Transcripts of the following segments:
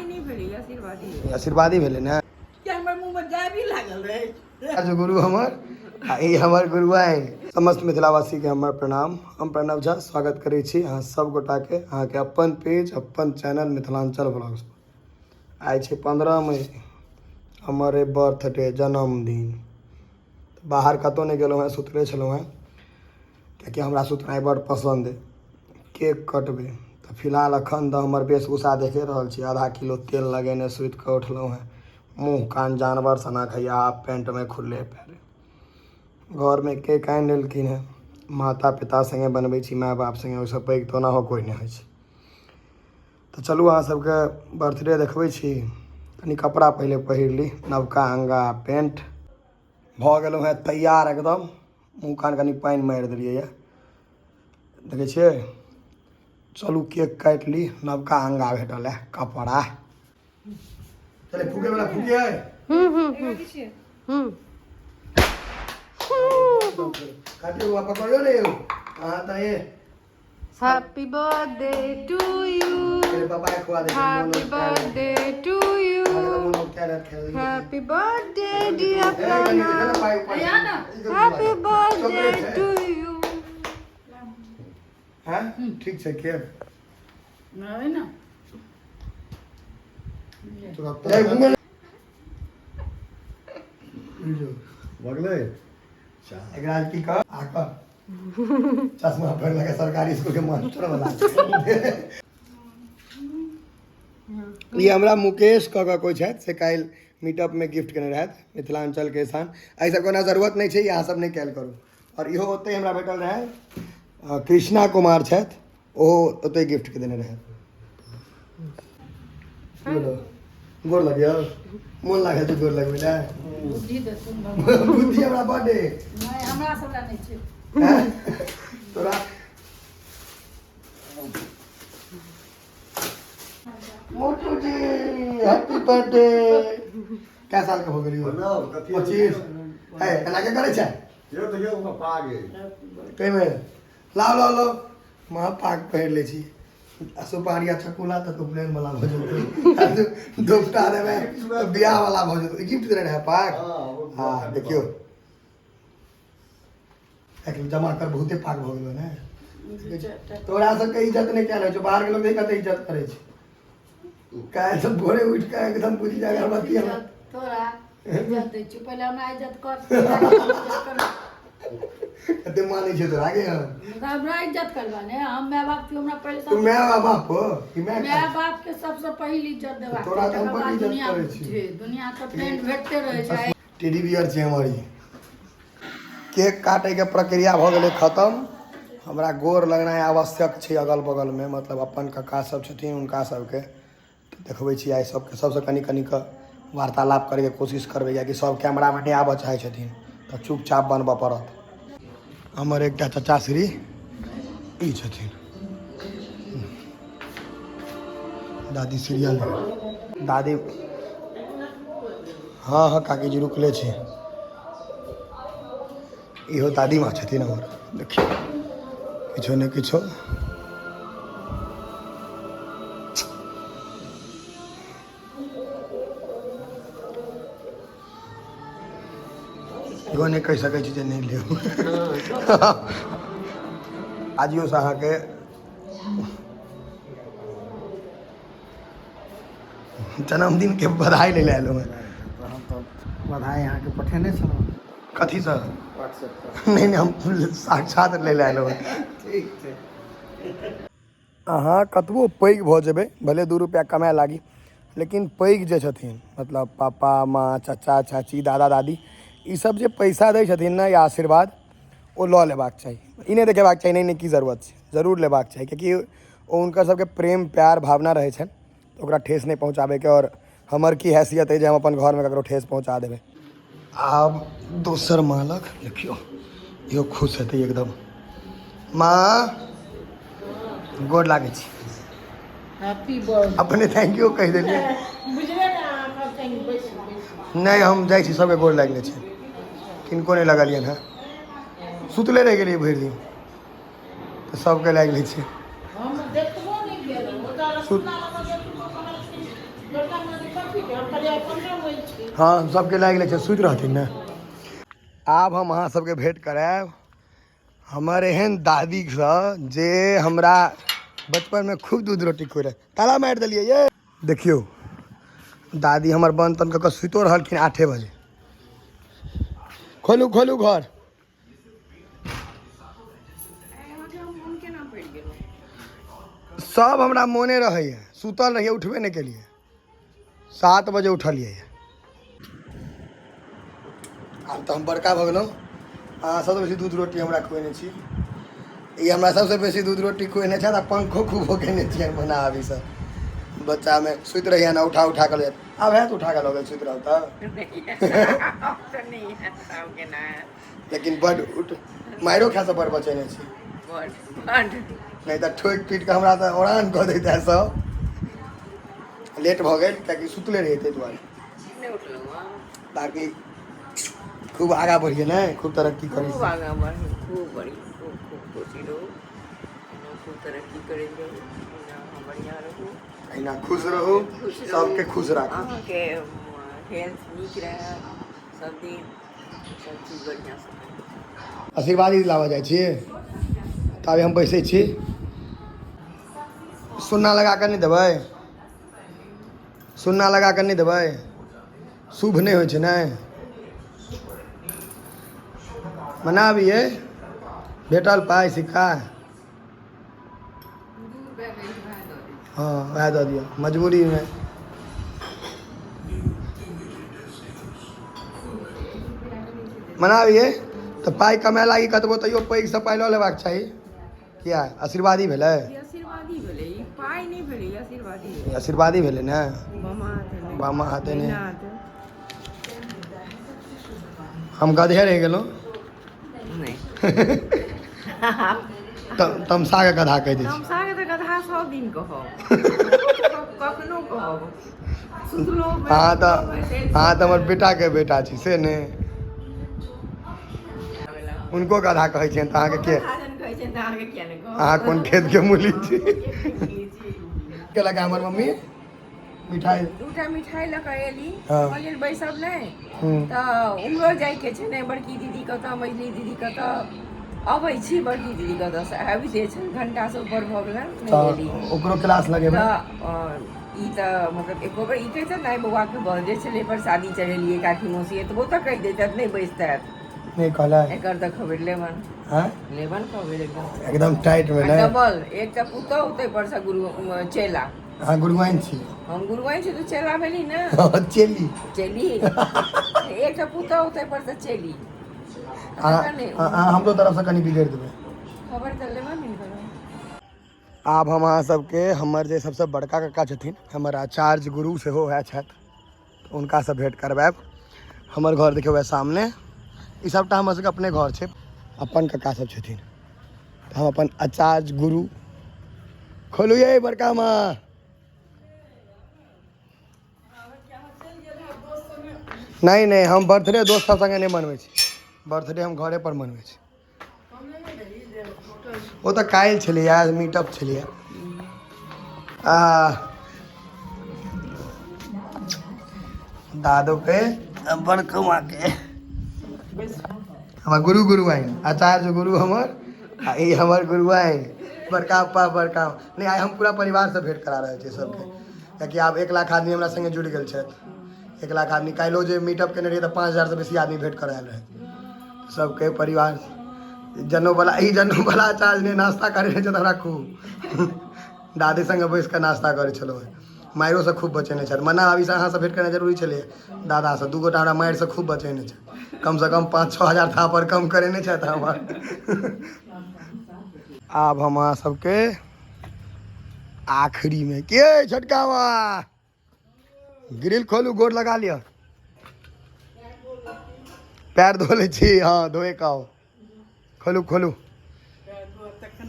बधाई नहि भेलै, आशीर्वादी। आशीर्वादी भेलै ने। कि हमर मुँहमे जाबी लागल रहै। गुरु हमर आ ई हमर गुरुआइन। समस्त मिथिलावासीके हमर प्रणाम। हम प्रणव झा स्वागत करै छी अहाँ सब गोटाके अहाँके अपन पेज अपन चैनल मिथिलांचल ब्लॉग्स पर। आइ छै 15 मई, हमर बर्थडे, जन्मदिन। बाहर कतहु नहि गेलहुँ हेँ, सुतले छलहुँ हेँ, कियाकि हमरा सुतनाइ बड़ पसन्द अइ। केक कटबै तऽ फिलहाल एखन तऽ हमर वेशभूषा देखे रहल छी, आधा किलो तेल लगेने सुति कऽ उठलहुँ हेँ, मुँह कान जानवर सनक हैया, हाफ पैंटमे खुलले पैर। घरमे केक आनि लेलखिन हेँ। माता पिता सङ्गे बनबै छी, माय बाप सङ्गे, ओहिसँ पैघ तऽ ओनाहो कोइ नहि होइ छै। तऽ चलू अहाँ सबके बर्थडे देखबै छी। कनि कपड़ा पहिले पहिर ली, नवका अङ्गा पेंट। भऽ गेलहुँ हेँ तैयार एकदम, मुँह कान कनि पानि मारि देलियै यऽ, देखै छियै। चलू केक काटि ली, नवका अङ्गा भेटल है कपड़ा। चले फूके वाला फूके है। हूँ काटियो बाबा, पकड़ियो ने यौ। हाँ तऽ ये हैप्पी बर्थडे टू you. मेरे पापा के खुआ दे। Happy birthday to you. Happy birthday dear Pranav, happy birthday to you. हाँ ठीक छै केक। नहि ने। ए, घूमे भगलै। एकरा की कह आ कह चश्मा पहिर लगे सरकारी स्कूल के मास्टर वाला। ई हमरा मुकेश कऽ कऽ कोइ छथि से काल्हि मीटअप में गिफ्ट केने रहथि, मिथिलांचल के शान। एहि सबके ओना जरूरत नहि छै, अहाँ सब नहि कयल करू। आओर इहो ओतहि हमरा भेटल रहै, कृष्णा कुमार छथि, ओहो ओतहि गिफ्ट के देने रहै। बोलो, गोर लगियौ, मोन लागल छै गोर लगबै लए। बुद्धि देथुन भगवान। बुद्धि हमरा बड अइ। नहि, हमरा सब लए नहि छै। हैं? तोरा मोटू जी हैप्पी बर्थडे। कै साल के हो गेलियो? 25। है एना के करै छै? यौ तऽ यौ पाग। कहिमे लाओ लाओ लाओ, महा पाग पहिर लै छी आ सुपारी आ चकुला तऽ उपनयन वाला भऽ जेतै, दुपटा देबै तऽ बियाह वाला भऽ जेतै। गिफ्ट देने रहै पाग। हँ देखियौ, एखन जमा कर, बहुते पाग भऽ गेलो ने। तोरा सबके इज्जत नहि कयल होइ छौ, बाहर के लोक देख कते इज्जत करै छै। काल्हि सब भोरे उठि कऽ एकदम बुझि जाय अगरबत्ती हमरा। तोरा इज्जत दै छियौ, पहिले हमरा इज्जत कर, इज्जत कर। कते मानै छै तोरा गे हम। हमरा इज्जत करबा ने, हम माय बाप छियौ, हमरा पहिले तू माय बाप हो कि माय? माय बाप के सबसे पहिल इज्जत देबाक। तोरा तऽ हम तकर बड बाद इज्जत दुनिया करै छी। छै, दुनिया के फ्रेंड भेटते रहै छै। टेडी बियर छै हमर ई। केक काटैके प्रक्रिया भऽ गेलै खतम। हमरा गोर लगनाइ आवश्यक छै अगल बगलमे, मतलब अपन कक्का सब छथिन, हुनका सबके तऽ देखबै छी आइ सबके, सबसँ कनि कनि कऽ वार्तालाप करैके कोशिश करबै, कियाकि सब कैमरामे नहि आबऽ चाहै छथिन, तऽ चुपचाप बनबऽ पड़त। हमर एकटा चचा श्री ई छथिन, दादी सीरियल दादी। हँ हँ काकी जी रुकले छी। इहो दादी माँ छथिन हमर। देखियौ, किछो ने किछो इहो नहि कहि सकै छी जे नहि लेब। आजियोसँ अहाँके जन्मदिनके बधाई लै लए एलहुँ हेँ। हम तऽ बधाई अहाँके पठेने छलहुँ। कथीसँ? व्हाट्सएप पर। नहि नहि, हम साक्षात लै लए एलहुँ हेँ। ठीक छै। अहाँ कतबो पैघ भऽ जेबै, भले 2 रुपैआ कमाए लागी, लेकिन पैघ जे छथिन, मतलब पापा माँ चाचा चाची दादा दादी, ई सब जे पैसा दै छथिन ने या आशीर्वाद, ओ लऽ लेबाक चाही। ई नहि देखेबाक चाही नहि नहि की जरूरत छै, जरूर लेबाक चाही, कियाकि ओ हुनकर सबके प्रेम प्यार भावना रहै छनि, तऽ ओकरा ठेस नहि पहुँचाबैके। आओर हमर की हैसियत अइ जे हम अपन घरमे ककरो ठेस पहुँचा देबै। आब दोसर माँ लग देखियौ, इहो खुश हेतै एकदम। माँ गोर लागै छी। Happy birthday. अपने thank you कहि देलियै। बुझले ने अहाँ कनि बैसू बैसू। नहि, हम जाइ छी, सबके गोर लागि लै छी, किनको नहि लगलियनि हेँ, सुतले रहि गेलियै भरि दिन, तऽ सबके लागि लै छी। हम देखबो नहि केलहुँ ओतऽ। सुत रसगुल्ला लऽ कऽ देखबो कहलखिन। हँ, सबके लागि गेलै छै, सुति रहथिन ने। आब हम अहाँ सबके भेंट करायब हमर एहन दादीसँ जे हमरा बचपनमे खूब दूध रोटी खुएलक। ताला मारि देलियै ये। देखियौ, दादी हमर बन तन कऽ कऽ सुतिओ रहलखिन 8 बजे। खोलू खोलू घर। सब हमरा मोने रहैए, सुतल रहियै, उठबे नहि केलियै। 7 बजे उठलियै। आब तऽ हम बड़का भऽ गेलहुँ। अहाँ सबसँ बेसी दूध रोटी हमरा खुएने छी। ई हमरा सबसँ बेसी दूध रोटी खुएने छथि आ पंखो खूब होकेने छियनि। मना अभीसँ बच्चामे सुति रहियै ने, उठा उठा कऽ लऽ जाइत। आब हैत उठा कऽ लऽ गेल, सुति रहल तऽ, लेकिन बड उठ मारियो खायसँ बड़ बचेने छी, नहि तऽ ठोकि पीट कऽ हमरा तऽ ओरान कऽ दैत सब। लेट भऽ गेल कियाकि सुतले रहियै, ताहि दुआरे। ताकि खूब आगाँ बढ़िए ने, खूब तरक्की करी। खूब आगाँ बढ़ू, खूब बढ़िया, खूब खूब खुशी रहू, एना खूब तरक्की करैत रहू, एना अहाँ बढ़िआँ रहू, एहिना खुश रहू, खुश रहू, सबके खुश राखू। अहाँके हेल्थ नीक रहए सब दिन, सब चीज बढ़िआँसँ। आशीर्वादी लाबऽ जाइ छी, ताबे हम बैसै छी। सुन्ना लगा कऽ नहि देबै? सुन्ना लगा कऽ नहि देबै? शुभ नहि होइ छै। नहि मनाबियै। भेटल पाइ सिक्का? हँ, वएह दऽ दिअ मजबूरीमे। मनाबियै तऽ पाइ कमाए लागी कतबो, तैयो पैघसँ पाइ लऽ लेबाक चाही। किया, आशीर्वादी भेलै। ई आशीर्वादी भेलै, ई पाइ नहि भेलै, ई आशीर्वादी भेलै। आशीर्वादी भेलै ने। बामा हाथे नहि। बामा हाथे नहि। दहिना हाथे। हम गधे रहि गेलहुँ। नहि। तमसा के गधा कहि दै छी। तमसाके तऽ गधा सब दिन कहब, कखनो कहब, सुतलो। अहाँ तऽ हमर बेटाके बेटा छी, से नहि हुनको गधा कहै छियनि तऽ अहाँके के कहै छियनि तऽ अहाँके किया नहि कहब? अहाँ कोन खेतके मूली छी? केलक हमर मम्मी मिठाई। दूटा मिठाई लऽ कऽ एली। कहलियनि बैसब नहि। तऽ उम्हरो जाइके छै ने, बड़की दीदी कतऽ, मझली दीदी कतऽ। अबै छी बड़की दीदी कतऽ, आबिते छै, घंटासँ ऊपर भऽ गेलनि, नहि तऽ एली। ओकरो क्लास लगेबै। तऽ ई तऽ मतलब एको बेर ई कहितै नहि, बौआके बर्थडे छलै, प्रसादी चढ़ेलियै काकी मौसी, एतबो तऽ कहि दैतथि, नहि बैसतथि। नहि कहलै। एकर तऽ खबरि लेबन। हँ। लेबन खबरि एकदम। एकदम टाइट मे। आ नहि। डबल, एकटा पुतहु, ताहि पर से गुरु चेला। अहाँ गुरुआइन छी। हम गुरुआइन छी तऽ चेला भेली ने। चेली। चेली, एकटा पुतहु, ताहि पर से चेली। अहाँ तखन नहि। अहाँ हमरो तरफसँ कनि बिगड़ि देबै। खबर तऽ लेबन हिनकर। आब हम अहाँ सबके हमर जे सबसँ बड़का कक्का छथिन, हमर आचार्य गुरु सेहो वएह छथि, हुनकासँ भेँट करबायब। हमर घर देखियौ, वएह सामने। ई सबटा हमर सबके अपने घर छै। अपन कक्का सब छथिन, तऽ हम अपन आचार्य गुरु। खोलू ये बड़का माँ। नहि नहि, हम बर्थडे दोस्त सब संगे नहि मनबै छी। बर्थडे हम घरे पर मनबै छी। ओ तऽ काल्हि छलैया, मीटअप छलैया। आ दादो के, बड़को माँ के, हमर गुरु, गुरु आइन आचार्य गुरु हमर। आ ई हमर गुरु आइन बड़का पप्पा, बड़का। नहि, आइ हम पूरा परिवारसँ भेंट करा रहल छियै सबके, कियाकि आब 1 लाख आदमी हमरा संगे जुड़ि गेल छथि। 1 लाख आदमी। काल्हिओ जे मीटअप केने रहियै तऽ 5000सँ बेसी आदमी भेंट करऽ आयल रहै। सबके परिवार जनोवला, ई जनोवला आचार्य ने नाश्ता करै रहै छै तऽ हमरा खूब दादी संगे बैस कऽ नाश्ता करै छलहुँ। मारियोसँ खूब बचेने छथि मना। अभी अहाँसँ भेंट करनाइ जरूरी छलैए। दादासँ दू गोटा हमरा मारिसँ खूब बचेने छै। कमसँ कम 5-6 हजार थापर कम करेने छथि हमर। आब हम अहाँ सबके आखिरीमे के छोटका माँ, ग्रिल खोलू, गोर लगा लिअ, पैर धो लै छी। हँ, धोए के आउ। खोलू खोलू।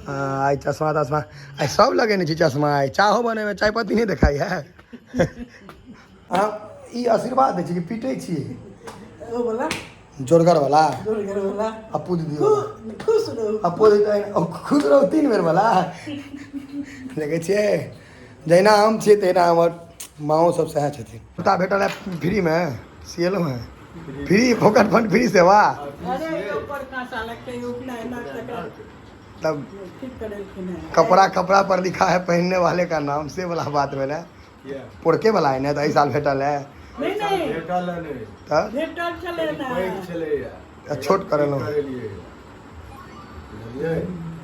हँ, आइ चश्मा तश्मा आइ सब लगेने छी चश्मा। आइ चाहो बनेमे चाय पत्ती नहि देखाइ है। अहाँ ई आशीर्वाद दै छी कि पीटै छी? ओ वाला। जोरगर वाला। जोरगर वाला। अप्पू दीदी वाला। खुश रहू। अप्पू दीदी, खुश रहू तीन बेर वाला। देखै छियै, जहिना हम छियै तहिना हमर माँओ सब सएह छथिन। कुर्ता भेटल है फ्रीमे, सिएलहुँ हेँ फ्री, फोकट फंड फ्री सेवा। तब कपड़ा कपड़ा पर लिखा है पहनने वाले का नाम, से वाला बात भेलै। पोरके वाला है ने, तऽ एहि साल भेटल है। भेटल है नहि। तऽ भेटल छलै ने। पैघ छलैया। छोट करेलहुँ। करेलियै। बुझलियै?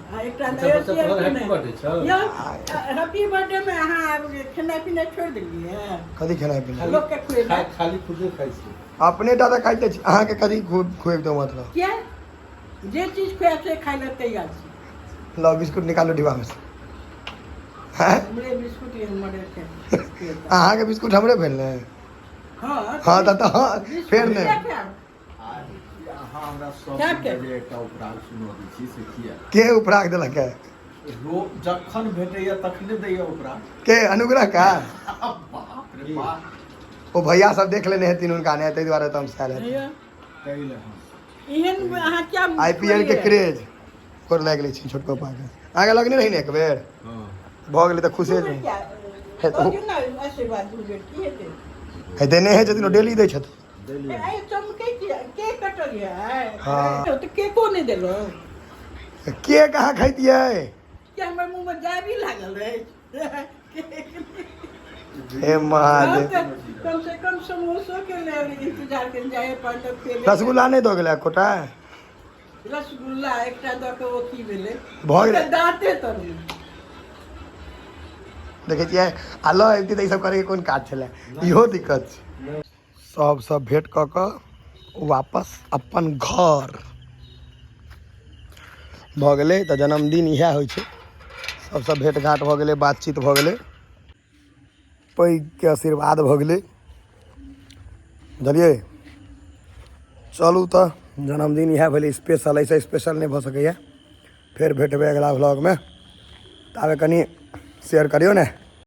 आ एकटा नया यौ, हैप्पी बर्थडे में अहाँ आबि गेल, खेनाइ पिनाइ छोड़ि देलियै? कथी खेनाइ पिनाइ? लोकके खुएनाइ। खाली खुदे खाइ छी। अपने टा तऽ खाइते छी, अहाँके कथी खुएबितहुँ मतलब? किया, जे चीज खुआएब से खाइ लए तैयार छी। लाउ बिस्कुट निकालू डिब्बामे से। हैं? हमरे बिस्कुट ये, हमरे छै। अहाँके बिस्कुट हमरे भेल ने? हँ। हँ तऽ हँ, फेर बिस्कुट नहि। किया खायब? आ अहाँ हमरा सब क्या दिन के? पहिले एकटा उपराग सुनबै छी, से किया? के उपराग देलक है? रो जखन भेटैया तखने दैया उपराग। के अनुग्रह का? बाप रे बाप। ओ भैया सब देख लेने हेथिन हुनका ने, ताहि दुआरे तऽ हम सएल हेथिन। यौ, ताहि लए हम एहन अहाँ क्या? आईपीएल के क्रेज गोर लागि लै छी छोटको पाके। अहाँके लगने रही ने एक बेर? हँ। भऽ गेलै तऽ खुशे। दू बेर किया? हे तऽ दऽ दियौ ने आशीर्वाद दू बेर, की हेतै? हे देने हे छथिन, ओ डेली दै छथिन। देलियै। आइ चमकै किया? केक कटल यऽ? हँ। तऽ केको नहि देलहुँ। केक अहाँ खैतियै? कि हमर मुँहमे जाबी लागल रहै छै? हे महादेव। कम से कम समोसो के लेल इंतजार के जाए पर तऽ फेर रसगुल्ला नहि दऽ गेलै एकोटा? रसगुल्ला एकटा दऽ कऽ ओ की भेलै? भऽ गेलै। तऽ दाँते तर। देखै छियै, आ लऽ अबिती तऽ ई सब करैके कोन काज छलै? इहो दिक्कत छै। सब सब भेंट कऽ कऽ वापस अपन घर भऽ गेलै। तऽ जन्मदिन इएह होइ छै, सबसँ भेँट घाँट भऽ गेलै, बातचीत भऽ गेलै, पैघके आशीर्वाद भऽ गेलै, बुझलियै? चलू तऽ जन्मदिन इएह भेलै स्पेशल, एहिसँ स्पेशल नहि भऽ सकैए। फेर भेटबै अगिला व्लॉगमे, ताबे कनि शेयर करियौ ने।